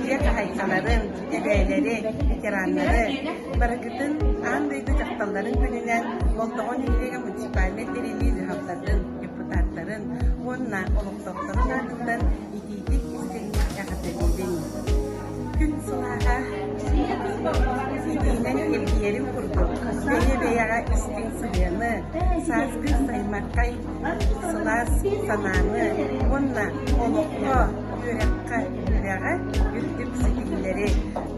Дьиэ хаһаайкаларын, эбээлэри, ветераннары барыгытын Аан дойду дьахталларын күнүнэн Болтоҕо нэһилиэгэ муниципальнай тэриллии дьаһалтатын депутаттарын уонна олохтоохторун аатыттан итиитик истиҥник эҕэрдэлиибин. Күн сылааһа итиинэн илгийэрин курдук, бэйэ-бэйэҕэ истиҥ сыһыаны, сааскы саймархай сылаас санааны уонна олоххо, үөрэххэ, үлэҕэ үрдүк ситиһиилэри,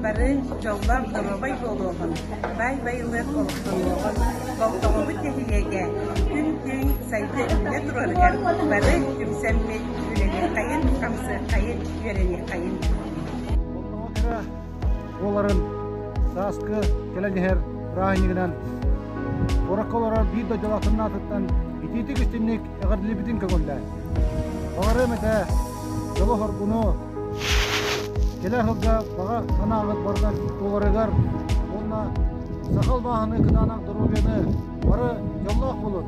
бары дьоллоох доруобай буолуоҕун, баай байылыат олохтонуоҕун, Болтоҥобут нэһилиэгэ күн-түүн сайда үүнэ турарыгар бары түмсэммит үлэлиэххэйин, хамсыаххайын, үөрэниэххэйин. Болтоҥо кэрэ буоларын сааскы кэлэн иһэр бырааһынньыгынан куоракка олорор биир дойдулаахтарын аатыттан итиитик истинник эҕэрдэлиибитин көҥүллээн. Баҕарыам этэ, дьолу-соргуну кэлэр сылга баҕа санааҕыт барыта туоларыгар уонна саха албааһыны кытаанах доруобуйаны бары дьоллоох буолун!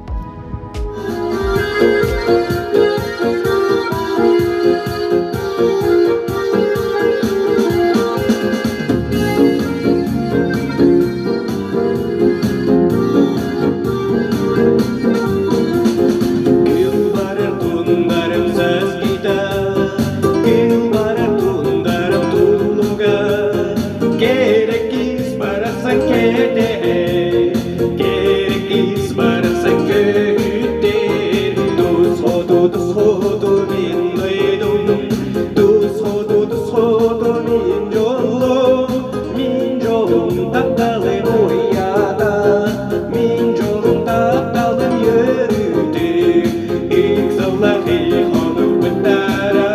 Күн барар тундарым саскита, күн барар тундарым туллуга, Керек барахсан кетер, керек барахсан көтер, Тус хоту, тус хоту мин дойдум, тус хоту, тус хоту мин жолум, Мин жолум тапталым уйата, мин жолум тапталым yürüdü. İlk sallahi konuk bıttara,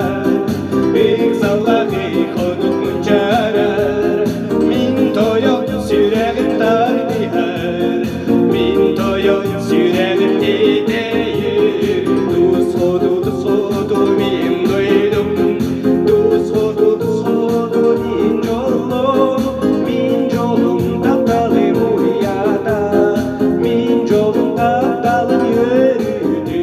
ilk sallahi konuk mınçarar. Min toyot süreğim tarbihar, min toyot süreğim titeyir. Tuz hodu, tuz hodu min duydum, tuz hodu, tuz hodu min жолум, мин жолум тапталым уята, мин жолум тапталым yürüdü.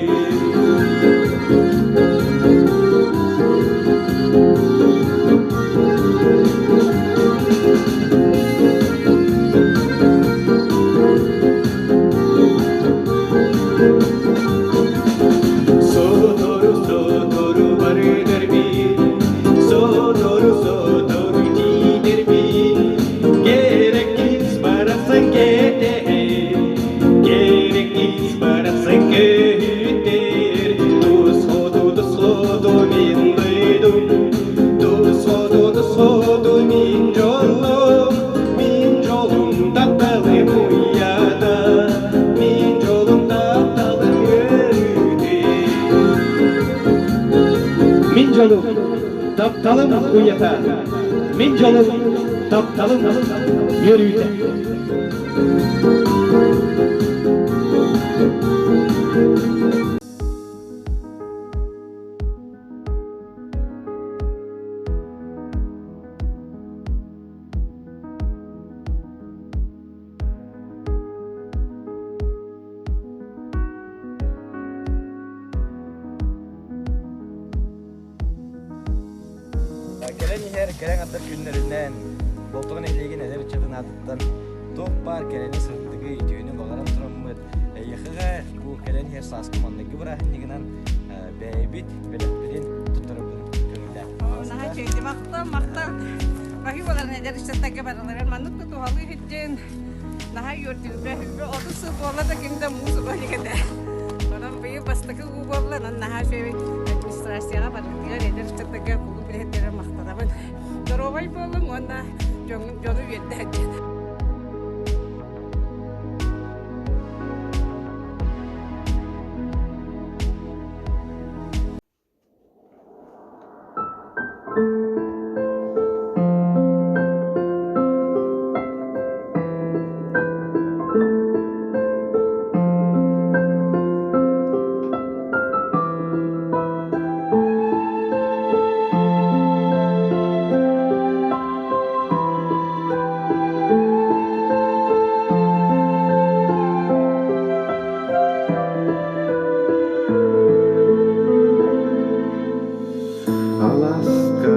Сотору-сотору барыдырбын, сотору-сотору тиидэрбин, Керек барахсан кетер, керек барахсан көтер, Тус хоту, тус хоту мин дойдум, тус хоту, тус хоту мин жолум, мин жолум тапталым уята, мин жолум тапталым өрүтэ. Мин жолум тапталым уята, мин жолум тапталым үөрүүтэ. Кэлэн иһэр кэлэн аттар күннэринэн Болтоҕо нэһилиэгин эдэр ыччатын аатыттан туох баар кэрэни сырдыгы үтүөнү баҕаран тураммыт эйиэхэҕэ бу кэлэн иһэр сааскы манныгы бырааһынньыгынан бэйэбит бэлэхпитин туттарарбын көҥүллээх. Наһаа үчүгэй махтал махтал Баһыы буоларын эдэр ыччаттарга барыларыгар маннык да туһалыы иһирдьин наһаа үөрдүбүт 30 сыл буолла да ким да муус уга илик этэ. Онон быйыл бастакы уу буолла, онон наһаа үчүгэй администрацияҕа барытыгар эдэр ыччаттарга кулууп үлэһиттэригэр махтанабын. Доруобай буолуҥ уонна дьону үөрдэ сылдьын. Аласка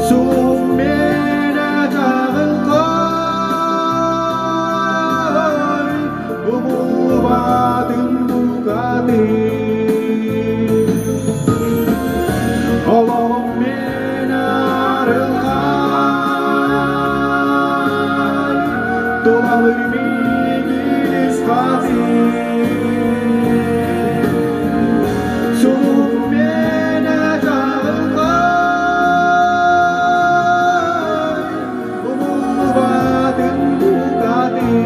Суммена чаҕылхай, умуллубатын букатын. Олоҕум мин арылхай, тулалыр миигин исхатын. Суммена чаҕылхай, умуллубатын букатын.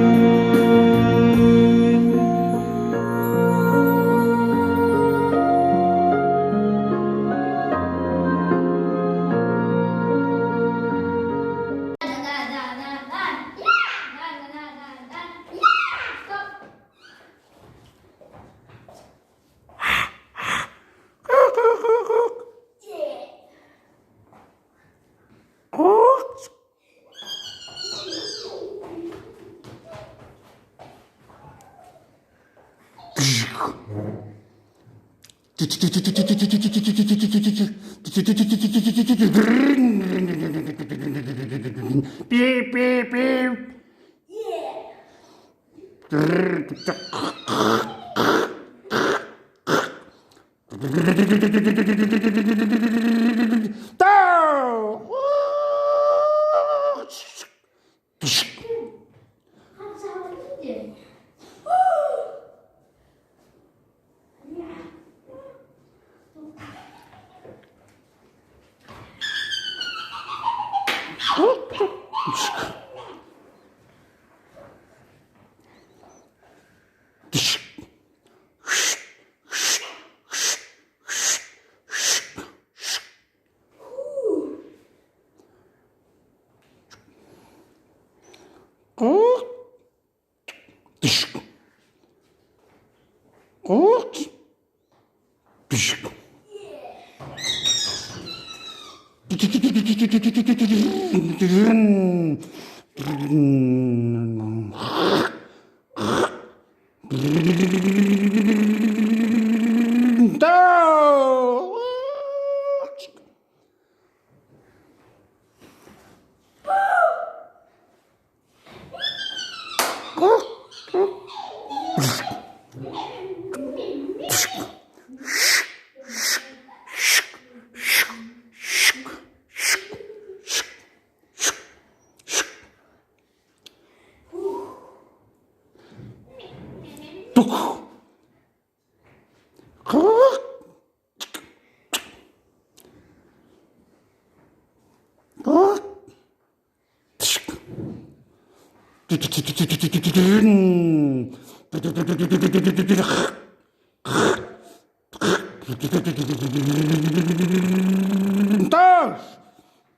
Beep, beep, beep.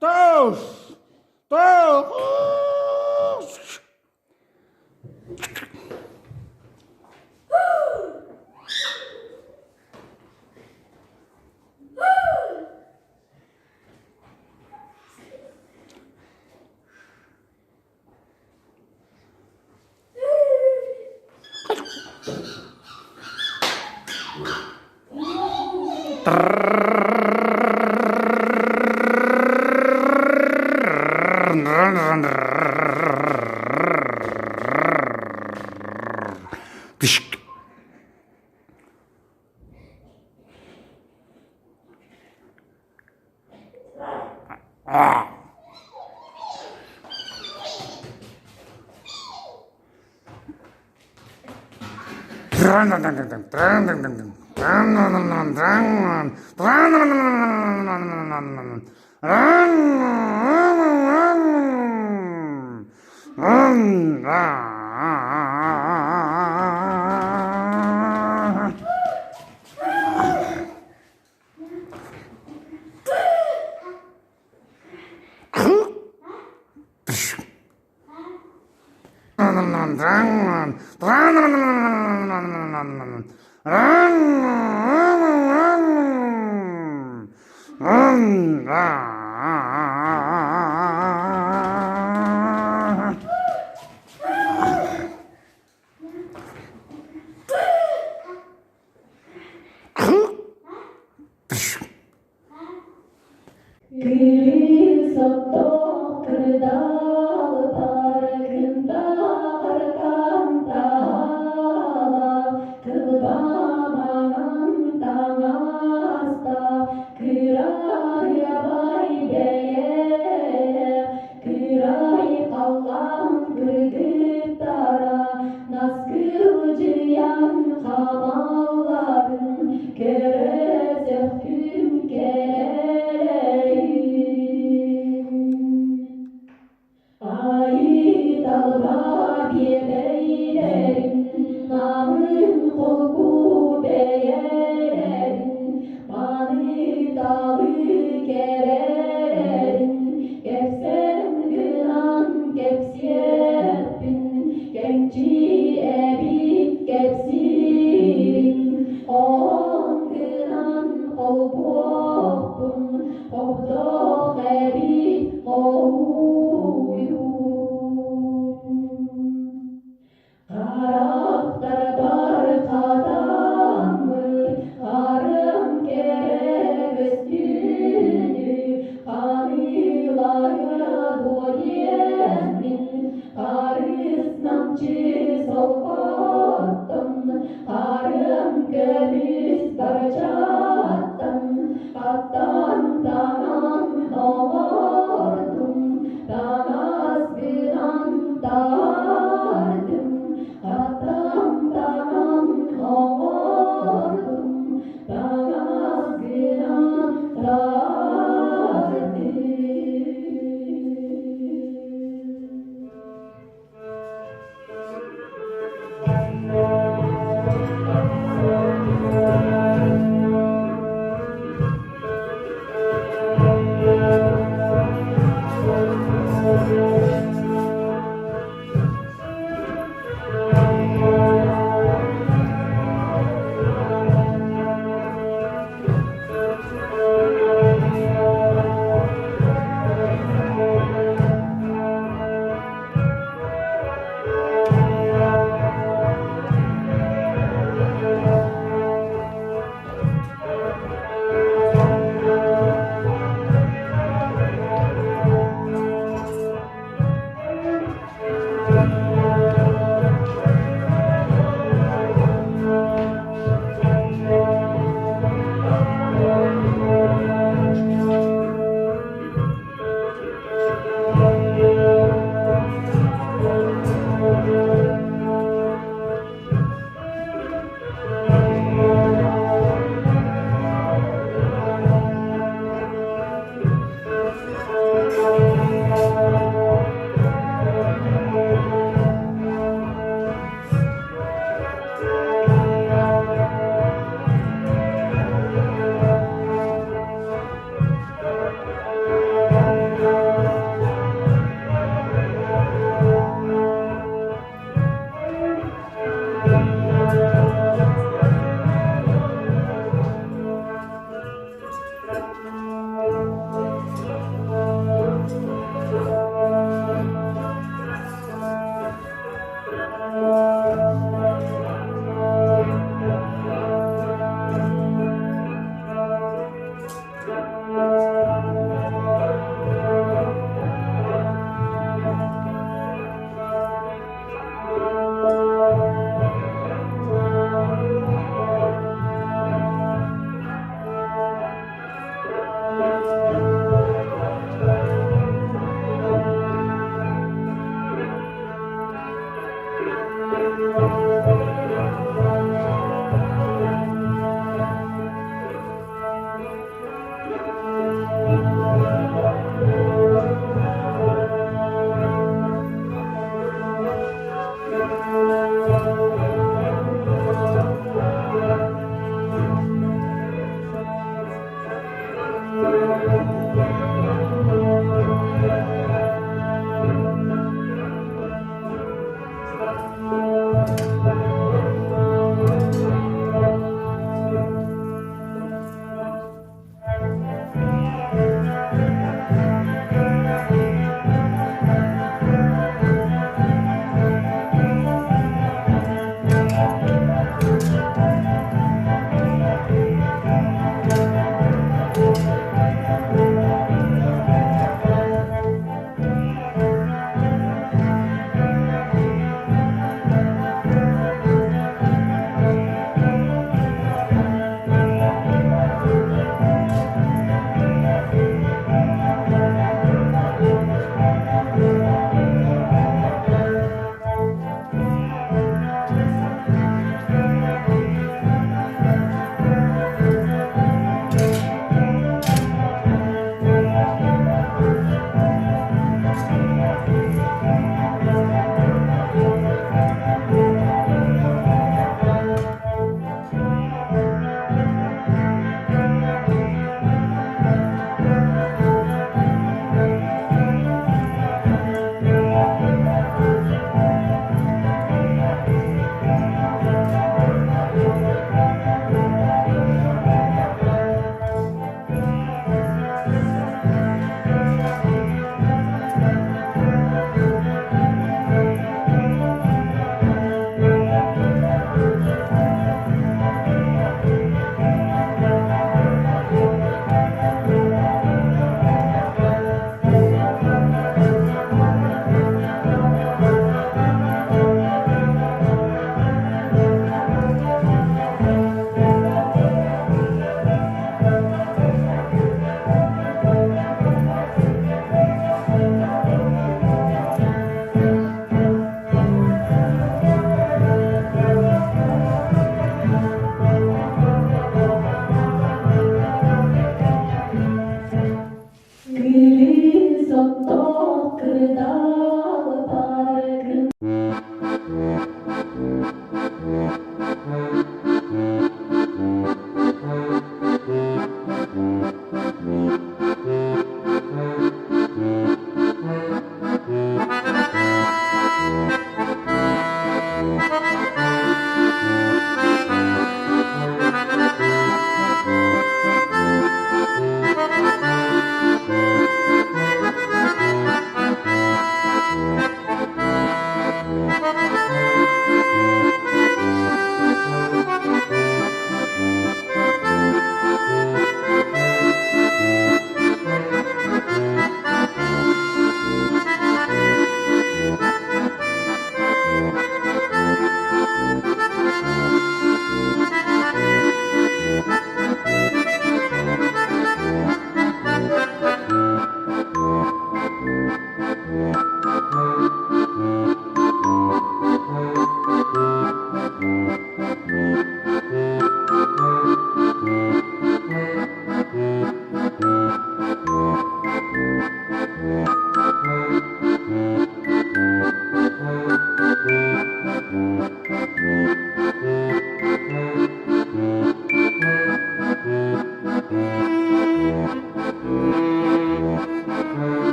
Toos! Toos! Кырыыс оттоох кырдаал бар кынтаҕар кантаала кылбааманан таҥаста кыраһыабай бэйэлээх кырай халлаан кыргыттара наскылдьыйан хаамалларын көрө сөхтүм кэрэлэрин. Айыы-талба биэбэйдэрин, намын холку бэйэлэрин, маны-талы кэрэлэрин, кэпсэн гынан кэпсиэхпин, кэмчи эбит кэпсиирин, хоһоон гынан холбуохпун, хобдох эбит хоһуйун. Харахтарбар хатаммыт харым кэрэ көстүүнү ханыылаһыа дуо диэммин харыс намчы солкоттон харым көмүс барчаттан хаттан таҥан оҥордум таҥас гынан таардым хаттан таҥан оҥордум таҥас гынан таардым.